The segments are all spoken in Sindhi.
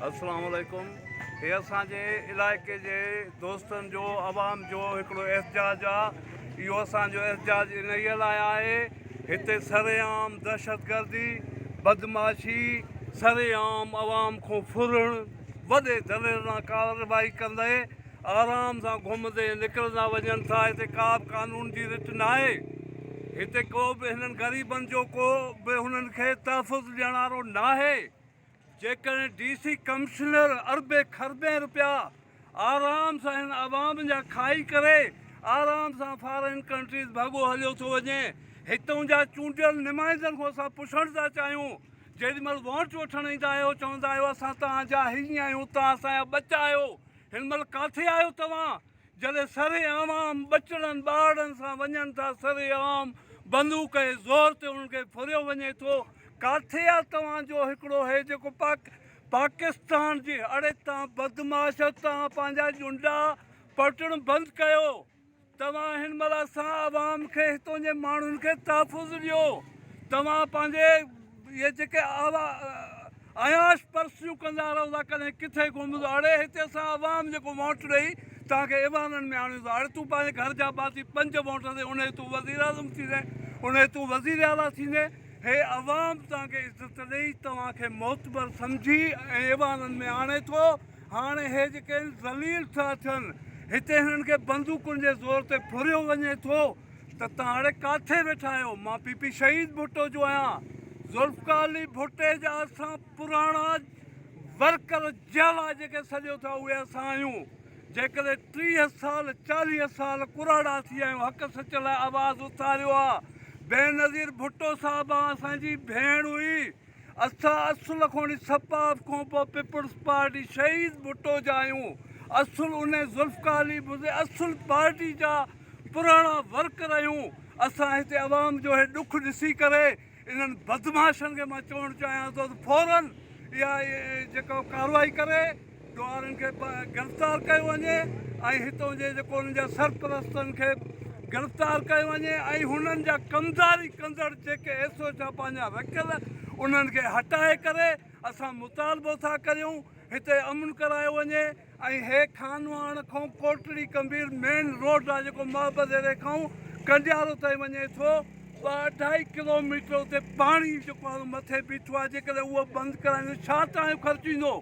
السلام عليڪم هي اسان جي علائقي جي دوستن جو عوام جو هڪڙو احتجاج آ اهو اسان جو احتجاج انهي لاء آهي هتي سرعام دهشتگردي بدمعاشي سرعام عوام کان ڦرڻ وڏي دليرانه ڪارروائي ڪندي آرام سان گهمندي نڪرندا وڃن ٿا هتي ڪا به قانون جي رٽ ناهي هتي ڪو به هنن غريبن جو ڪو به هنن کي تحفظ ڏيڻ وارو ناهي. جيڪڏهن ڊي سي ڪمشنر اربين کربين روپيا آرام سان هن عوام جا کائي ڪري آرام سان فارين ڪنٽريز ڀڳو هليو ٿو وڃي هتئون جا چونڊيل نمائندن کان اسان پڇڻ ٿا چاهيون جيڏي مهل ووٽ وٺڻ ايندا آهيو چوندا آهيو اسان توهان جا هي آهيون توهان اسان جا ٻچا آهيو هن مهل ڪاٿي آهيو توهان جڏهن سر عام ٻچڙن ٻارڙن سان وڃن ٿا سر عام بندوق جي زور تي انهن کي ڦريو وڃي ٿو ڪاٿي آ توهان جو هڪڙو هي جيڪو پاڪ پاڪستان جي اڙي توهان بدمعاش توهان پنهنجا ڄنڊا پٽڻ بند ڪيو توهان هن مهل اسان عوام کي هتون جي ماڻهن کي تحفظ ڏيو توهان پنهنجي اهي جيڪي عياش پرستيون ڪندا رهو ٿا ڪڏهن ڪٿي گم ٿو اڙي هتي اسان عوام جيڪو ووٽ ڏئي توهان کي ايوانن ۾ آڻيون ٿا اڙي تون پنهنجي گهر جا ڀاتي پنج ووٽ ڏي انهي تون وزيراعظم ٿيندين انهي تون وزير اعليٰ ٿيندين هي عوام توهان کي عزت ڏئي توهان کي معتبر سمجهي ۽ ايوانن ۾ آڻي ٿو هاڻي هي جيڪي آهن ذليل ٿا ٿين هتي هنن کي بندوقن جي زور تي ڦريو وڃي ٿو ته توهان اڙي ڪاٿي ويٺا آهيو؟ مان پي پي شهيد ڀٽو جو آهيان، ذوالفقار علي ڀٽي جا اسان پراڻا ورڪر جيالا جيڪي سڏيو ٿا اهي اسان آهيون، جيڪڏهن 30 سال 40 سال ڪراڙا ٿي ويا آهيون حق سچ لاء آواز اٿاريو آ، بينظير ڀٽو صاحبه اسان جي ڀيڻ هئي. اسان اصل کان وٺي سپاف کان پوء پيپلز پارٽي شهيد ڀٽو جا آهيون اصل انهي ذوالفقار علي ڀٽي اصل پارٽي جا پراڻا ورڪر آهيون اسان هتي عوام جو هي ڏک ڏسي ڪري انهن بدمعاشن کي مان چوڻ چاهيان ٿو ته فورن اها جيڪا ڪارروائي ڪري ڏوهارين کي گرفتار ڪيو وڃي ۽ هتون جي جيڪو انهن جا سرپرستن کي گرفتار ڪيو وڃي ۽ هنن جا ڪمداري ڪندڙ جيڪي ايس او جا پنهنجا رکيل انهن کي هٽائي ڪري اسان مطالبو ٿا ڪريون هتي امن ڪرايو وڃي ۽ هي خانواهڻ کان ڪوٽڙي ڪمبير مين روڊ آ جيڪو محبت ايري کان ڪنڊيارو تائين وڃي ٿو ٻه اڍائي ڪلو ميٽر اتي پاڻي جيڪو آ مٿي بيٺو آ جيڪڏهن اهو بند ڪرائيندو ڇا تان جو خرچ ايندو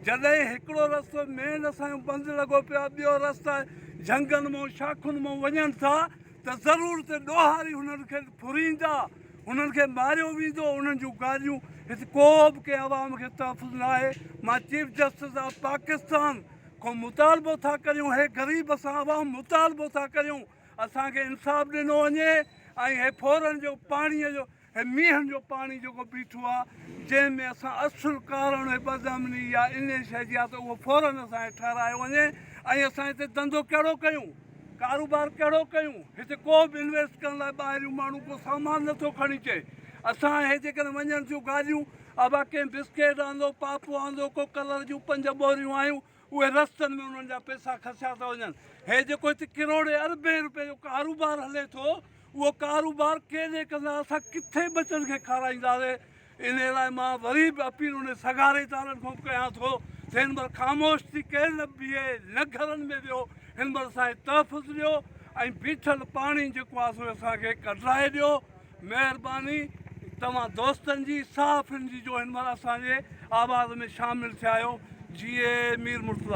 جڏهن هڪڙو رستو مين اسان جو بند لڳو پيو آهي ٻيو رستا جهنگن مان شاخن مان وڃن ٿا ته ضرور اتي ڏوهاري هنن کي ڦريندا هنن کي ماريو ويندو انهن جون گاڏيون هت ڪو به ڪنهن عوام کي تحفظ نه آهي مان چيف جسٽس آف پاڪستان کان مطالبو ٿا ڪريون هي غريب اسان عوام مطالبو ٿا ڪريون اسان کي انصاف ڏنو وڃي ۽ هي ڦورن جو پاڻي جو هي مينهن جو پاڻي جيڪو بيٺو آ جنهن ۾ اسان اصل ڪارڻ هي بدامني يا انهي شيء جي آ ته اهو فورن اسان کي ٺهرايو وڃي ۽ اسان هتي ڌنڌو ڪهڙو ڪيون ڪاروبار ڪهڙو ڪيون هتي ڪو به انويسٽ ڪرڻ لاء ٻاهريون ماڻهو ڪو سامان نٿو کڻي اچي اسان هي جيڪڏهن وڃن ٿيون گاڏيون ابا ڪنهن بسڪيٽ آندو پاپو آندو ڪو ڪلر جون پنج ٻوريون آيون اهي رستن ۾ انهن جا پئسا کسيا ٿا وڃن. هي جيڪو هتي ڪروڙين اربين روپين جو ڪاروبار هلي ٿو اهو ڪاروبار ڪيڏي ڪندا اسان ڪٿي ٻچن کي کارائينداسين انهي لاء مان وري به اپيل انهي سگهاري ادارن کان به ڪيان ٿو ته هن مهل خاموش ٿي ڪير نه بيهي نه گهرن ۾ ويهو هن مهل اسان کي تحفظ ڏيو ۽ بيٺل پاڻي جيڪو آهي سو اسان کي ڪڍرائي ڏيو. مهرباني توهان دوستن جي صحافين جي جو هن مهل اسان جي آواز ۾ شامل ٿيا آهيو جيئي مير مرتضيٰ.